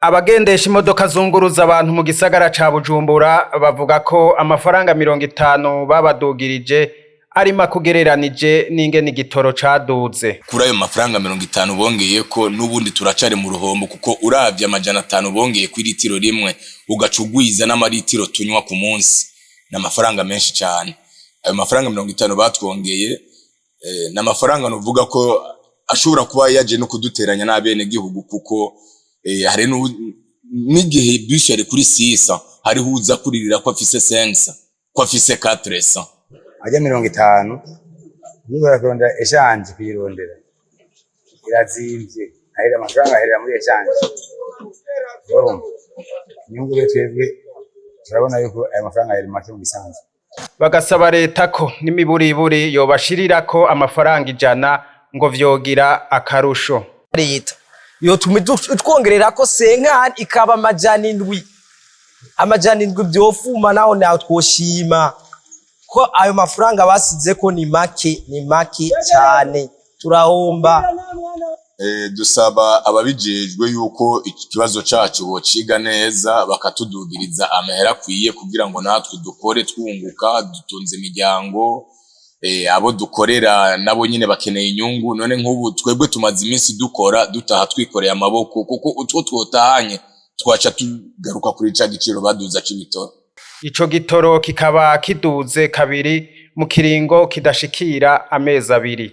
Abagendesha imodoka zunguruza abantu mu gisagara ca Bujumbura bavuga ko amafaranga 50 babadugirije ari make ugereranije n'ingene igitoro caduze. Kuri ayo mafaranga 50 bongeye ko, n'ubundi turacari mu ruhombo, kuko uravye 500 bongeye ku iritiro rimwe, ugaca ugwiza n'amaritiro tunywa ku munsi, ni amafaranga menshi cyane. Ayo mafaranga 50 batwongeye ni amafaranga nuvuga ko ashobora kuba yaje no kuduteranya n'abenegihugu, kuko hari n'igihe bisi yari kuri 600, hariho uza kuririra ko afise 500, ko afise 400. Ajya 50 niba barakunda essence, kuyirondera irazimvye, ahera amafaranga aherera muri essence. Urumva inyungu rero, twebwe turabona yuko aya mafaranga yari make mu bisanzwe. Bagasaba leta ko n'imiburiburi yobashirirako amafaranga 100, ngo vyogira akarusho. Leta yotuma itwongererako 50, ikaba 700, 700 vyofuma naho naho twoshima ko ayo mafaranga basizeko ni make, ni make cyane, turahomba. Dusaba ababijejwe yuko iki kibazo cacu bociga neza, bakatudugiriza amahera akwiye kugira ngo natwe dukore twunguka, dutunze imiryango, abo dukorera nabo nyine bakeneye inyungu. None nk'ubu twebwe tumaze iminsi dukora, dutaha twikoreye amaboko, kuko utwo twotahanye twaca tugaruka kuri ca giciro baduza c'ibitoro. Ico gitoro kikaba kiduze kabiri mu kiringo kidashikira amezi 2.